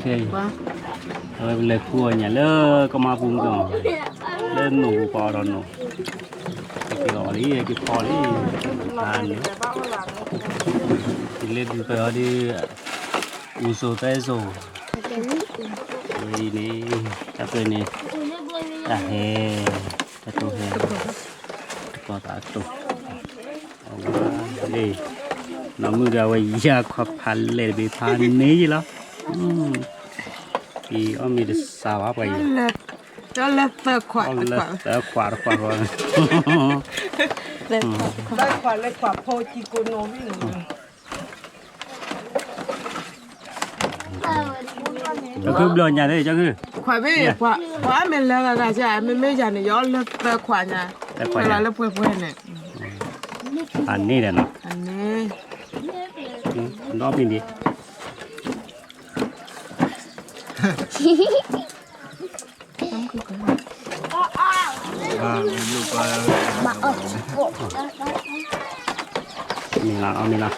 ခဲအံၤ အဝဲပလဲၤခူအီၤညၣ်လၢကမါပူၤမုၢ်ကီၢ်, လၢနိၣ်ပူၤပှၤအီၣ်ဒီးနိၣ်, က့ၤအီၣ်လံ က့ၤဖီလံ, အန့ၣ်, ယလဲၤဒုးပၢၢ်အီၤဒီး အူစိၤသဲစိၤ, ဝဲအံၤန့ၣ်, တၢ်ပၢၢ်န့ၣ်, တၢ်ဟဲ, တၢ်တိၢ်ဟဲ, တကီသးတိၢ် အဝဲ, နီၢ်မုၣ်ဒီးအဝဲယၤခွါဖးလဲၢ်တဘ့ၣ် ဖးန့ၢ်ယံၤလီၤ, အီၣ်မ့ၤတစှၤဘၣ်ပှၤအံၤ, လၢသၢခွး, လၢသၢခွးတခွး, သၢခွးလၢခွးဖိကံကိးနီၣ်ဘ့ၣ်န့ၣ် ကဘျီညါန့ၣ် က, ခွးဘ့ၣ်, ခွးမ့ၢ်လၢဂၤဂၤစ့ၢ် မ့မ့ၢ်ယၤန့ၣ် ယအီၣ်လၢသၢခွးညါ, လၢပှဲၤပှဲၤန့ၣ်, အန့ၣ်ဒီးနီၤ, အန့ၣ်, ဒီဘ့ၣ်န့ၣ်, မ့ၢ်လီၤ, အီၣ်မ့ၤလီၤ,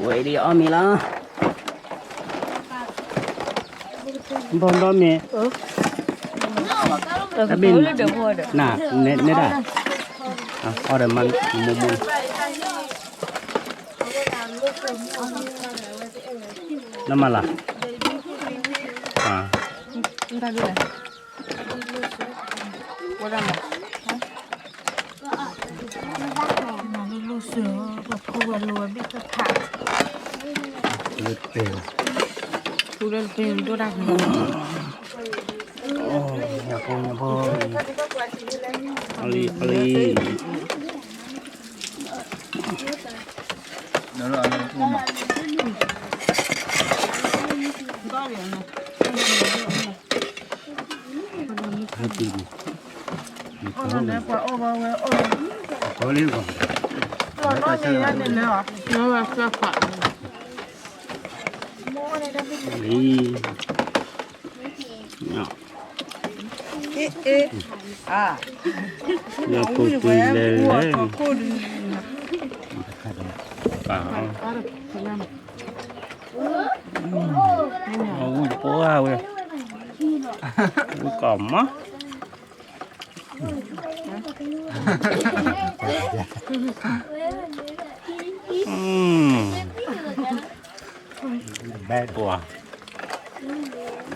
ဝဲဒ်အီၣ်မ့ၤလီၤ, ဘီဒီမ့ၢ်, တဘ့ၣ်, န, နဲဒၣ်, အီၣ်ဒီးမၤမိၢ်မိၢ်, နမၤလၢ်, လၢတဲလီၤ, လၢတဲလီၤ, ဒိၣ်ဒၣ်က့ၤ, ညၣ်ဖိညၣ်ဖိ, အီၣ်လံ အီၣ်လံ. ညၣ်ဖိကွံာ်လဲၤလဲၤ, ဝံၣ်တပှၢ်ဝဲ, ဝံၣ်ကီၢ်မး, ပှၤ,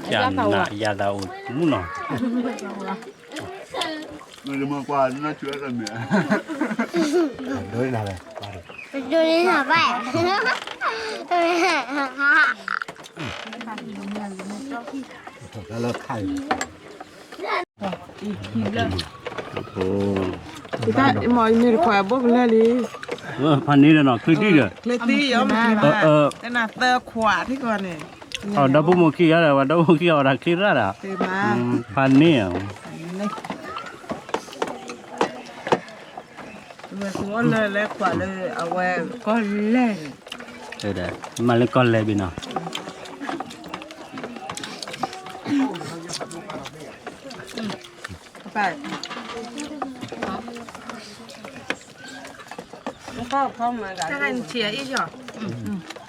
ယၤနးယၤသးအိၣ်မူနီၤ. မ့ၢ်တကွၢ်ဘိၣ်ကလၢာ်လံ, ဖးန့ၢ်ဒီးနီၤ ချ့တံၢ်ဒီး, ချ့တံၢ်အီၤမ့ၢ်ချ့မး, တနၤသၢခွးထံကီၢ်န့ၣ်, အဒီပုၢ်မိၢ်ခံဂၤဒီး ဝဲဒီပုၢ်မိၢ်ခံဂၤဝဲဒၣ်ချ့ရၣ်ဒီး, ဖးန့ၢ်အီၤ, ဝဲသူအီၣ်လၢလဲၤကွၢ်လၢအဝဲကီၢ်လဲၢ်န့ၣ်, မၤလၢကီၢ်လဲၢ်ဘၣ်နီၤ. တၢ်ဂၤန့ၣ်ဆံးအံၤယီၤ,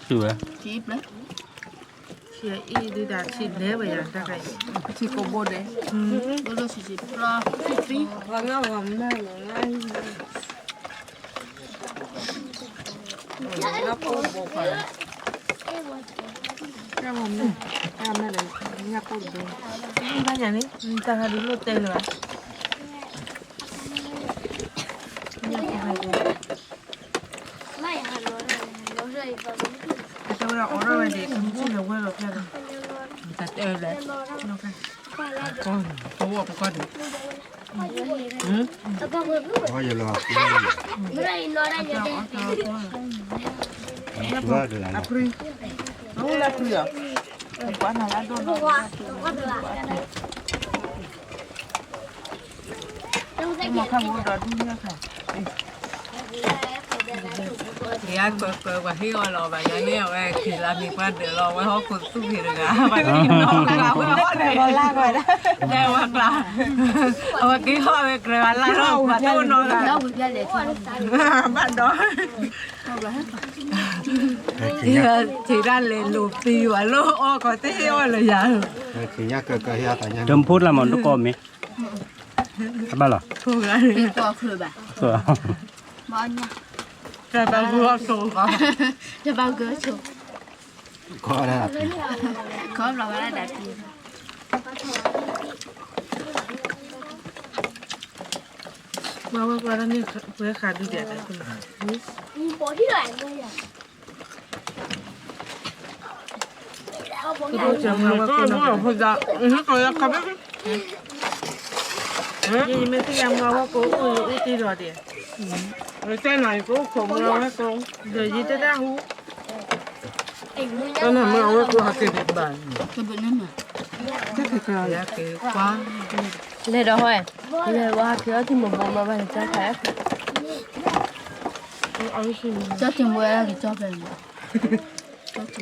ဆံးဝဲ, ဆံးအံၤဒုးဒၣ်ဆံးလဲၤဝဲယၤတၢ်ဂၤအံၤ, ဆံးကိးဘိဒဲး, ဘိဒဲးဆံးဆံးပျီ, ပှၤငါဝဲမၤလီၤ, ငါကိးဘိခွါ, တၢ်ဝဲမၤ, တၢ်မၤဒီး, ညၣ်ကိးတဘိ, ဘၣ်ညါန့ၣ် တၢ်ဂၤဒုးလိၣ်တဲလၢၤဘၣ်. အတဲဝဲဒၣ်အိးထီၣ်ဝဲဒၣ် ကမုၢ်ဆ့ၣ်လၢဝဲလီၤဖျါလီၤ, တၢ်တဲဝဲဒၣ်, ကဝီၤပကီၢ်န့ၣ်, အဖရံ, အဖရံ, ကွၢ်နၤလၢဒိၣ်လီၤ, မ့ၢ်ခါမ့ၢ်ဒီးဒုညါခါ, ယကွၢ်ကွၢ်ပှၤဟ့ၣ်အီၤလီၤဘၣ်ယၤန့ၣ် အဝဲက့ၤလၢမ့ၢ်ပှၤဒၢးလီၤ အဝဲဟီၣ်ခိၣ်သူၣ်က့ၤတဂၤ, ပှၤတနီၤကျါဝဲဟီၣ်ဒၢး, တဲဝဲကျါ, အဝဲက့ၤဟီၣ်ဝဲကြၢးဝဲလၢဟီၣ်ပှၤတနီၤကျါ, ဘၣ်ဒီး ထံၣ်တၢ်လဲၤလိာ်သံဝဲလၢအီၣ်ကီးတဟ့ၣ်အီၣ်လၢယၤ, တဖိတလးမး တကီၢ်မ့ၢ်, အဘၣ်လီၤ, တဘၣ်ဂုအီၣ်ဆိ, တဘၣ်ဂုအီၣ်ဆိ, ခီဘျီဝဲဒၣ်ဒၣ်တံၢ်, မၤဝဲကွၢ်တၢ်န့ၣ် ပှဲၤဃးဒုဒဲးတၢ်, ယမ့ၢ်သ့ၣ်ညါမၤဝဲကိးအိၣ် ယအူတ့ၢ်ဒီးဒဲး, တၢ်နၤယကအိၣ်ခိးမၤဝဲကိး, ဒီးယတတၢ်ဟူ, တၢ်နၤမၤဝဲကိးဟးက့ၤဒံးဘၣ်, ယက့ၤကွၢ်, လဲၤဒီးဟီ, လဲၤဝဲဟးက့ၤအီၣ်ထံမိၢ်ဘိမၤဘၣ်န့ၣ်ကၠီဖဲ, ကၠီထံမိၢ်ဝဲဒၣ်ကၠီဖဲန့ၣ် ဘၣ်မၤဒီးမ့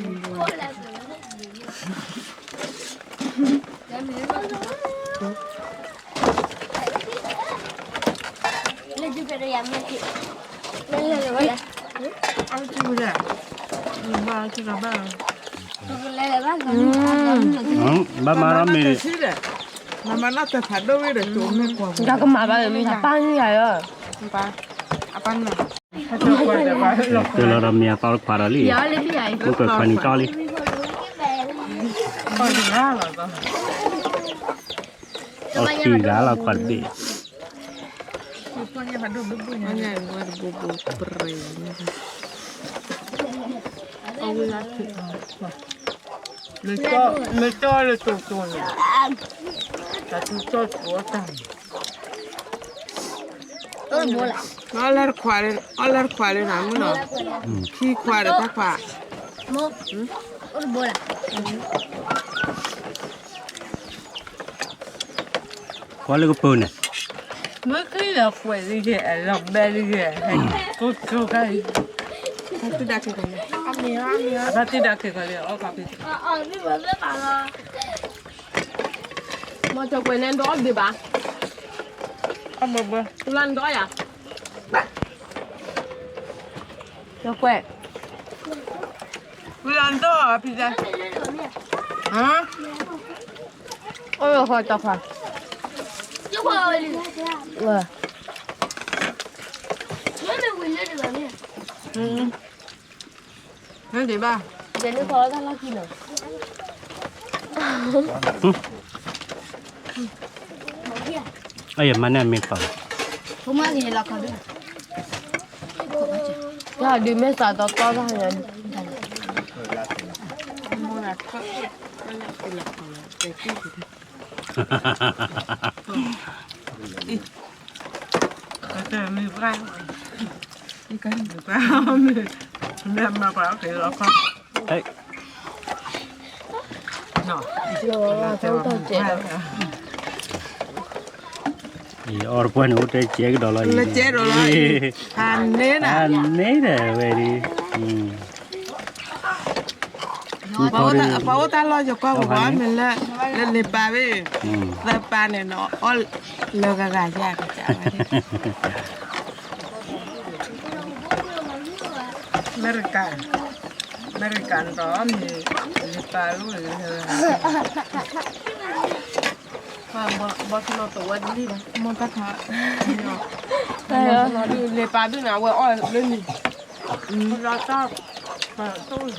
ၢ်, ဒီးကမၤဘၣ်မ့ၢ်ပၢ်န့ၣ်ယၤလီၤ, တလီၤဒီးမ့ၢ်အသီတခွးဒီးလံ, အိၣ်ကခွးနံၣ်တီလံ, အီၣ်ခံဂၤလီၤခွးတဘ့ၣ် မ့ၢ်ကၠီလၢတခွးလၢနၤမုၢ်နီၤ, ခံခွးဒီးတခွး ကွၢ်လၢကပၢၤန့ၣ်, မ့ၢ်ကလီၤကွဲးလံကဲ လီၤဘဲလံကဲ, ကိၣ်ကိၣ်ခါအံၤ, ဘၣ်တံၢ်ဒၣ်က့ၤကီးလံ အီၣ်ကီးဖံး, မ့ၢ်ကကွဲးန့ၣ်ဒီးအီၣ်ဘ့ၣ်ဘၣ်, အီၣ်ဘၣ်ဘၣ်, လၢနဒီးယၤ, ကကွဲး, လၢနဒီးဖံး, အိၣ်လၢဃီတခွး, ဒ်ဘၣ်, အယမၤန့ၢ်မ့ၢ်ကီး, ဒ်မ့ၢ်သးတီတီဘၣ်, မ့ၢ်ပှၤ, မ့ၢ်မၤပှၤက့ၤလီၤခီ, အီၣ်တပှၢ်န့ၣ် အိၣ်တဲကဲကဒီးလီၤအံၤ, ကဲဒီးလီၤအံၤ, ဟးန့ၢ်ဒၣ်, ဟးန့ၢ်ဒၣ်ဝဲဒၣ်, ပှၤအိၣ်တၢ်လီၢ်ယကွၢ်ပှၤမ့ၢ်လၢ, လၢန့ၣ်ပာ်ဘ့ၣ်, လၢပာ်န့ၣ်နီၤ အီၣ်လၢဂၤဂၤယၤကစၢ်ဝဲ, အမဲရကၤ, အမဲရကၤဒီးမ့ၢ်, န့ၣ်ပာ်လၢ, ဘီၣ်ထီၣ်တဝဲဒ်လံဘၣ်, မ့ၢ်တၢ်ခါ, န့ၣ်ပာ်ဒုၣ်န့ၣ် အဝဲအီၣ်လၢန့ၣ်, လီၤတၢ်, ပတိၢ်,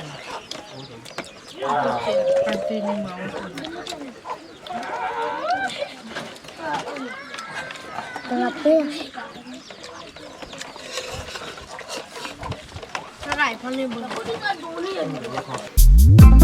ပတံၤန့ၣ်မၤဝဲ, တၢ်ဖီန့ၣ်ဘၣ်